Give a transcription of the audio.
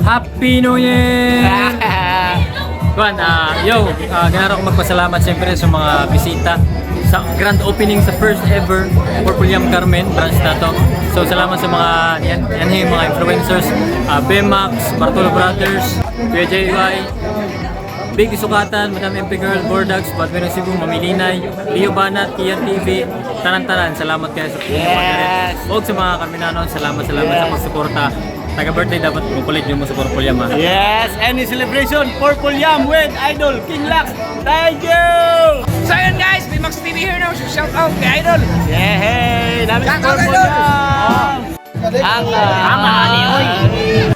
Happy New Year! Kuan, yo, ganahan ako magpasalamat siyempre sa mga bisita sa grand opening sa first ever Purple Yam Carmen branch na to. So salamat sa mga yan, yan yung mga influencers, Bemax, Bartolo Brothers, Kuya JY, Big Sukatan, Madam MP Girl, Bordags, Badmer Cebu, Mamilinay, Leo Banat, Kian TV, tanan-tanan. Salamat kayo sa Og sa mga Carmenanon, salamat, salamat sa pagsuporta. Taga birthday dapat mukulit yung mo sa Purple Yam, ha. Yes, any celebration, Purple Yam with Idol King Lux. Thank you! So ayun guys, Bimax TV here now. Shout out kay Idol. Yay! Namin Shout out, Purple Idol! Yam! Ang Ang ani, oy.